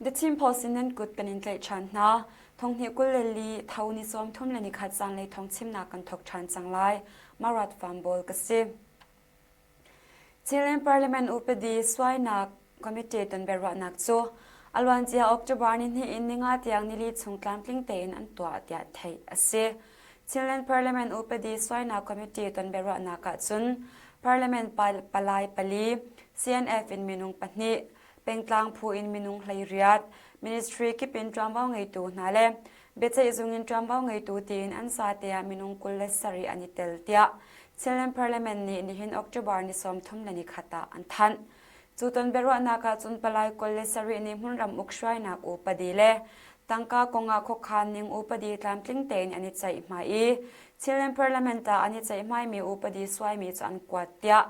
The Chin Post in nan kut kan in tlaih ṭhan hna. Thonghnih 24 tho ni 31 zanlei thawngchimnak kan thawk ṭhan cang lai. Marat Fambawl ka si. Chinland Parliament upadi suainak committee ton biaruahnak cu a luancia October ni hnih in ninga tiang nili chung tlamtling tein an tuah tiah theih a si. Chinland Parliament upadi suainak committee ton biaruahnak ahcun Parliament palai pali, CNF in minung pahnih, pengtlang phu in minung 18, ministry kip in ṭuanvo ngeitu hna le biaceihzung in ṭuanvo ngeitu tiin an zate ah minung 27 an i tel tiah Chinland Parliament nih nihin October ni 31 ah an thanh. Cu ton biaruahnak ah cun palai 27 nih hmunram uk hruainak upadi le tangka kong ah khuakhan ning upadi tlamtling tein an i ceihmai i Chinland Parliament ah an i ceihmaimi upadi suaimi cu an kuat tiah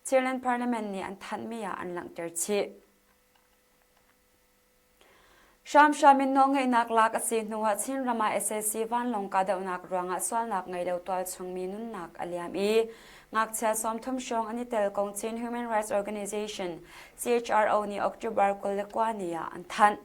Chinland Parliament nih an thanhmi ah an langhter chih. Hramhram in nawlngeihnak lak a si hnuah Chinram ah sac vanlawng kahdohnak ruangah sualnak ngei lo tualchungmi nunnak a liam i ngakchia 30 hrawng an i tel kong Chin Human Rights Organization CHRO nih October 29 ni ah an thanh.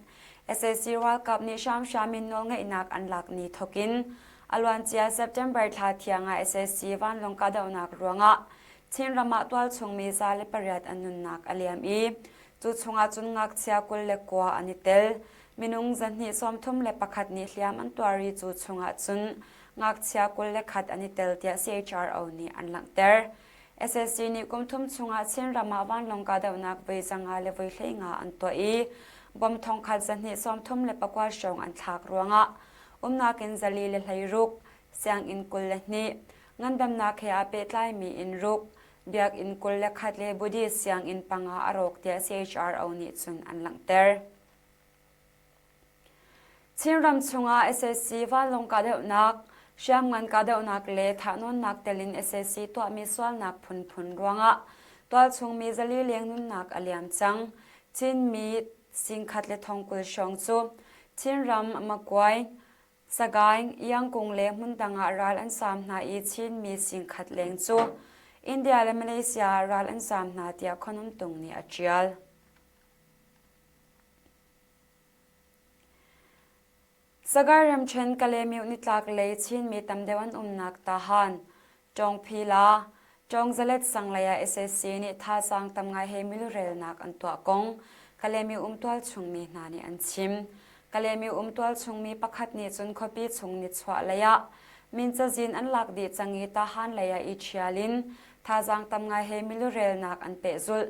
Sac ralkap nih hramhram in nawlngeihnak an lak ni thokin a luancia September thla thiang ah sac vanlawng kahdohnak ruangah Chinram ah tualchungmi 108 an nunnak a liam i Cu chungah cun ngakchia 29 an i tel. Minung 231 nih hliam an tuar i cu chungah cun ngakchia 21 an i tel tiah CHRO nih an langhter. SSC nih kum thum chungah Chinram ah vanlawng kahdohnak voi 500 le voi 15 an tuah i bom thongkhat 239 hrawng an thlak ruangah umnak in 416, sianginn 22, ngandamnak he aa pehtlaimi inn ruk, Biakinn 21 le Buddhist sianginn panga a rawk tiah CHRO nih cun an langhter. Chinram chungah sac vanlawng kahdohnak, hriamngan kahdohnak le thahnawnnak telin sac tuahmi sualnak phunphun ruangah tualchung mi 400 leng nunnak a liam cang. Chinmi singkhat le thongkul hrawng cu Chinram Makuai, Sagaing, Iangkung le hmundang ah ral an saam hna i Chinmi singkhat leng cu India le Malaysia ah ral an saam hna tiah Khonumtung nih a ṭial. Sagaing ramṭhen Kalaymyo nitlak lei Chinmi tam deuh an umnak Tahan, Ṭawngphila, Ṭawngzalet sang lei ah sac nih thazaang tam ngai he milurelnak an tuah kong Kalaymyo um tualchung mi hna nih an chim. Kalaymyo um tualchung mi pakhat nih cun khuapi chung nichuah lei ah min cazin an lak dih cang i Tahan lei ah i ṭhial in thazaang tam ngai he milurelnak an pehzulh.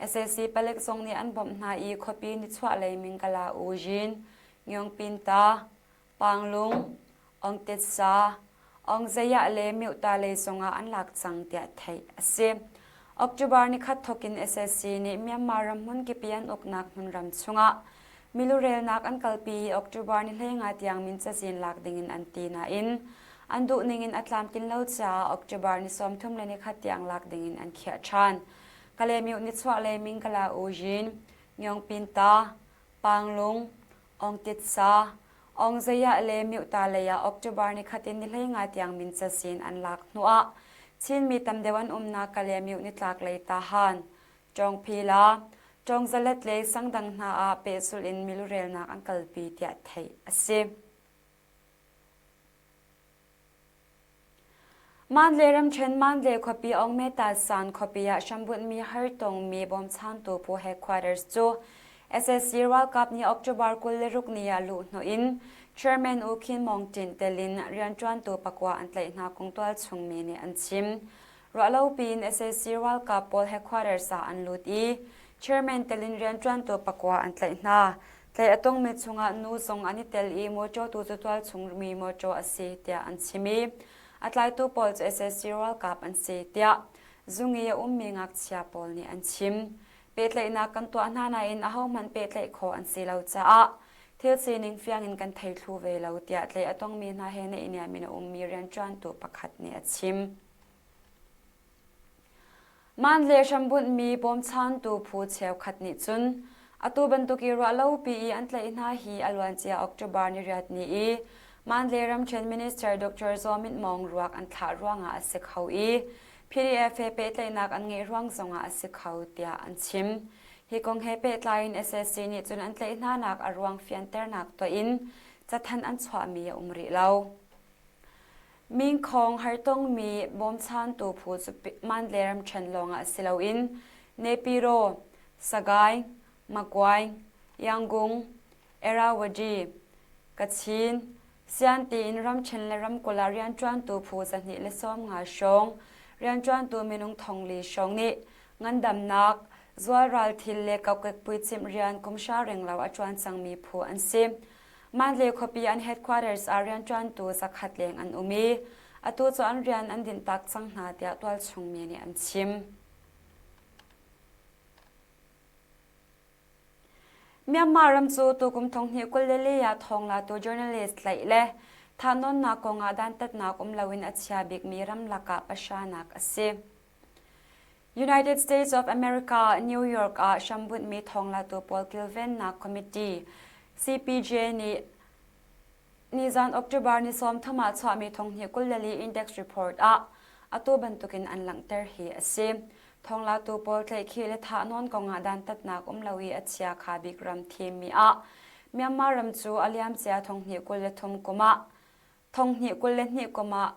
Sac palek zong nih an bawmh hna i khuapi nichuah lei Mingkala U Yin, Ngyongpinta, Panglung, Ongtetsa, Ongzayah le Myohta lei zongah an lak cang tiah theih a si. October nikhat thokin sac nih Myanmar ram hmunkip i an uknak hmunram chungah milurelnak an kalpi i October ni 15 tiang min cazin lak dingin an ti nain an duh ningin a tlamtlin lo caah October ni 31 tiang lak dingin an khiah ṭhan. Kalaymyo nichuahlei Mingkala U Yin, Ngyongpinta, Panglung, Ongtitsa, Ongzayah le Myohta lei ah October ni khat in ni 15 tiang min cazin an lak hnuah Chinmi tam deuh an umnak Kalaymyo nitlak lei Tahan, Ṭawngphila, Ṭawngzalet le sangdang hna ah pehzulh in milurelnak an kalpi tiah theih a si. Mandalay ramṭhen Mandalay khuapi Aungmeta San khuapi ah hrambunhmi hartongmi bawmchantu phu headquarters cu sac ralkap nih October 26 ni ah luhhnawh in Chairman U Khin Maung Tint tel in rianṭuantu pakua an tlaih hna kong tualchung mi nih an chim. Ruahlopi in sac ralkap pawl headquarters ah an lut i Chairman tel in rianṭuantu pakua an tlaih hna. Tlaih a tongmi chungah nu zong an i tel i mawṭaw tu cu tualchung mi mawṭaw a si tiah an chim i a tlaitu pawl cu sac ralkap an si tiah zung i a ummi ngakchia pawl nih an chim. Pehtlaihnak kan tuah hna nain ahohmanh pehtlaih khawh an si lo caah thil sining fiang in kan thei thlu ve lo tiah tlaih a tongmi hna he naihniam in a ummi rianṭuantu pakhat nih a chim. Mandalay hrambunhmi bawmchantu phu cheukhat nih cun atu bantuk i ruahlopi i an tlaih hna hi a luancia October niriat ni i Mandalay ramṭhen Minister Dr. Zaw Myint Maung ruak an thlah ruangah a si kho i PDF he pehtlaihnak an ngeih ruang zongah a si kho tiah an chim. Hi kong he pehtlai in sac nih cun an tlaih hnanak a ruang fianternak tuah in cathanh an chuahmi a um rih lo. Mingkhawng hartongmi bawmchantu phu cu Mandalay ramṭhen lawngah si loin Naypyidaw, Sagaing, Magway, Yangon, Irrawaddy, Kachin, Sian tiin ramṭhen le ramkulh ah rianṭuantu phu 250 hrawng, rianṭuantu minung 4,000 hrawng nih ngandamnak, zualral thil le kokek puicimh rian kum hra renglo a ṭuan cangmi phu an si. Mandalay khuapi an headquarters ah rianṭuantu zakhat leng an um i atu cu an rian an dinhtak cang hna tiah tualchung mi nih an chim. Myanmar ram cu tukum thonghnih 24 ah thawnglatu journalist tlaih le thahnawnnak kongah dantatnak um loin a chia bikmi ram lakah pahranak a si. United States of America, New York ah hrambunhmi thawnglatu pawl kilvennak committee CPJ nih Nizan October ni 30 ah chuahmi thonghnih 24 index report ah atu bantukin an langhter hi a si. Thonglatu pawl tlaihkhih le thahnawn kongah dantatnak um lo i a chia kha bik ram thimmi ah Myanmar ram cu a liamcia thonghnih 23 kum ah thonghnih 22 kum ah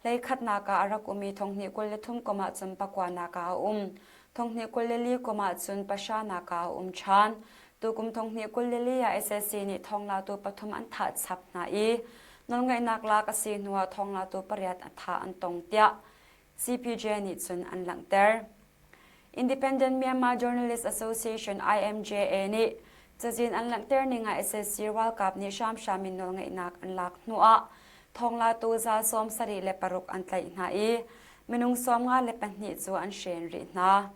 Hleikhatnak ah a rak um i thonghnih 23 kum ah cun pakuanak ah a um. Thonghnih 24 kum ah cun pahranak ah a um ṭhan. Tukum thonghnih 24 ah sac nih thawnglatu pathum an thah chap hna i nawlngeihnak lak a si hnuah thawnglatu pariat a thah an tong tiah CPJ nih cun an langhter. Independent Myanmar Journalist Association IMJA nih cazin an langhter ning ah sac ralkap nih hramhram in nawlngeihnak an lak hnuah thawnglatu za 76 an tlaih hna i minung 52 cu an hren rih hna.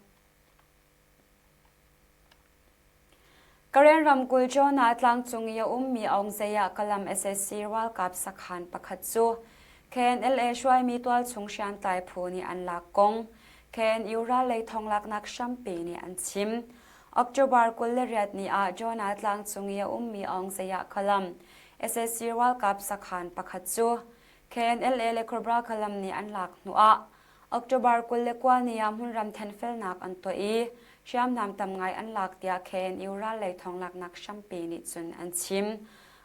Karen ramkulh Jonah tlangcung i a ummi Aungzei ah Kalam sac ralkap sakhan pakhat cu KNLA hruaimi tualchung hriamtlai phu nih an lak kong KNU rallei thonglaknak hrampi nih an chim. October 28 ni ah Jonah tlangcung i a ummi Aungzei ah Kalam sac ralkap sakhan pakhat cu KNLA le Cobra Kalam nih an lak hnuah October 29 ni ah hmunram thenfelnak an tuah i hriamnam tam ngai an lak tiah KNU rallei thawnglaknak hrampi nih cun an chim.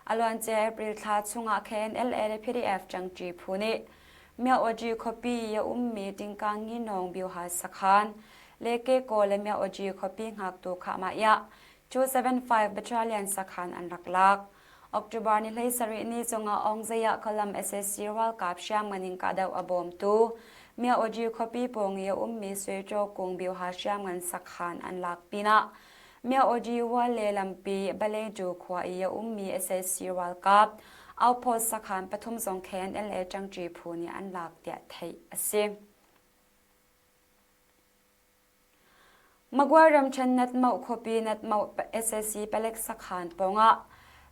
A luancia April thla chungah KNLA le PDF ṭangṭi phu nih Myaoji khuapi i a ummi Tingkang Nginawng Byuha sakhan le Kekaw le Myaoji khuapi hngaktu Khahmah 275 Battalion sakhan an rak lak. October ni 17 ni cungah Aungzaya Kalam sac ralkap hriamngan in kahdoh a bawmtu Myaoji khuapi pawng i a ummi Sueṭaw kung Byuha hriamngan sakhan an lak pinah Myaoji Wale lampi Baledu khua i a ummi sac ralkap outpost sakhan pathum zong KNLA ṭangṭi phu nih an lak tiah theih a si. Magway ramṭhen Natmoh khuapi Natmoh sac palek sakhan pawngah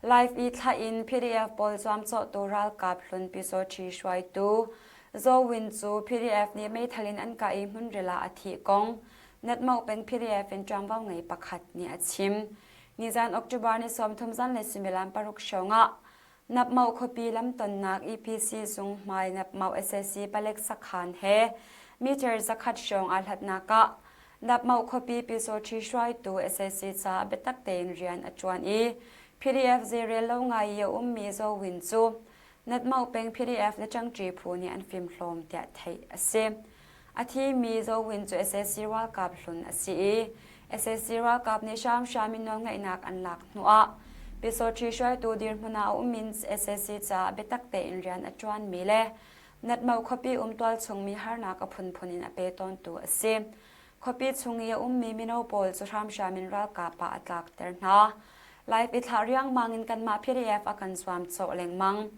live i thlah in PDF pawl zuamcawhtu ralkap hlun Pyusawṭhi hruaitu Zaw Win cu PDF nih meithal in an kah i hmunril ah a thih kong Natmoh peng PDF in ṭuanvo ngei pakhat nih a chim. Nizan October ni 30 zanlei suimilam paruk hrawngah Napmauh khuapi lamtonnak EPC zung hmai Napmauh sac palek sakhan he meter zakhat hrawng aa hlatnak ah Napmauh khuapi Pyusawṭhi hruaitu sac caah biatak tein rian a ṭuan i PDF zeirel lo ngai i a ummi Zaw Win cu Natmauh peng PDF le ṭangṭi phu nih an fimhlawm tiah theih a si. A thimi Zaw Win cu sac ralkap hlun a si i sac ralkap nih hramhram in nawlngeihnak an lak hnuah Pyusawṭhi hruaitu dirhmun ah a um in sac caah biatak tein rian a ṭuanmi le Natmo khuapi um tualchungmi harnak a phunphun in a pe tawntu a si. Khuapi chung i a ummi mino pawl cu hramhram in ralkap ah a tlakter hna. Live i thlah riangmang in kanmah PDF a kan zuamcawh lengmang.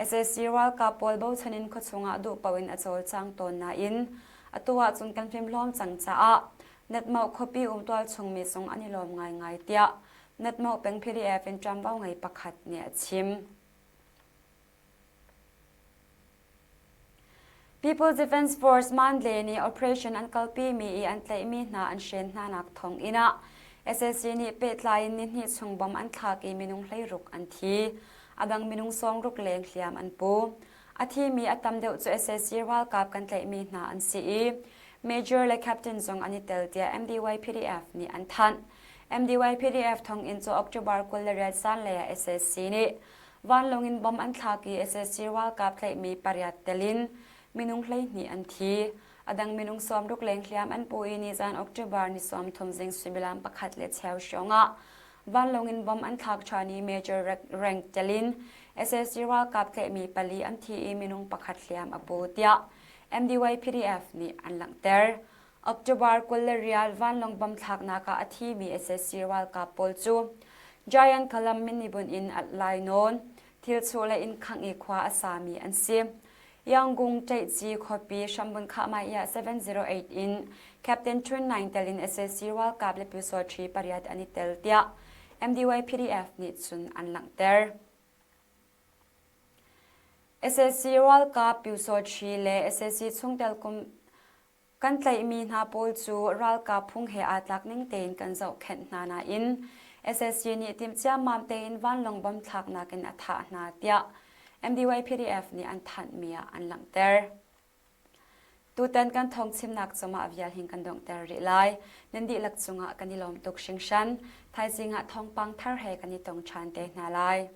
Sac ralkap pawl bochan in khuachung ah duh paoh in a cawlcang tawn nain atu ahcun kan fimhlawm cang caah Natmoh khuapi um tualchung mi zong an i lawm ngaingai tiah Natmoh peng PDF in ṭuanvo ngei pakhat nih a chim. People Defence Force Mandalay nih operation an kalpimi i an tlaihmi hna an hren hnanak thonginn ah sac nih pehtlai in nihnih chung bom an thlak i minung 16 an thi. A dang minung 60 leng hliam an pu. A thimi a tam deuh cu sac ralkap kan tlaihmi hna an si i Major le Captain zong an i tel tiah MDY PDF nih an thanh. MDY-PDF thonginn cu October 28 zanlei ah sac nih vanlawng in bomb an thlak i sac ralkap tlaihmi pariat tel in minung 12 an thi. A dang minung 60 leng hliam an pu i nizan October ni 30 zing suimilam pakhat le cheu hrawng ah vanlawng in bomb an thlak ṭhan i Major rank tel in sac ralkap tlaihmi pali an thi i minung pakhat hliam a pu tiah MDY-PDF nih an langhter. October 20 vanlawng bomb thlaknak ah a thimi sac ralkap pawl cu Giant Kalam minibun in lainawn, thilchuh le inn khangh i khua a sami an si. Yangon Ṭaihci khuapi hrambun Khahmaiah 708 in Captain Tun Naing tel in sac ralkap le pyusawṭhi pariat an i tel tiah MDY-PDF nih cun an langhter. Sac ralkap pyusawṭhi le sac chungtel kum Kan tlaihmi hna pawl cu ralkap phung he aa tlak ning tein kan zohkhenh hna nain sac nih timh ciammam tein vanlawng bomb thlaknak in a thah hna tiah MDY-PDF nih an thanhmi ah an langhter. Tutan kan thawngchimnak cungah vial hin kan donghter rih lai. Nan dihlak cungah kan i lawm tuk hringhran. Thaizing ah thawngpang thar he kan i tong ṭhan te hna lai.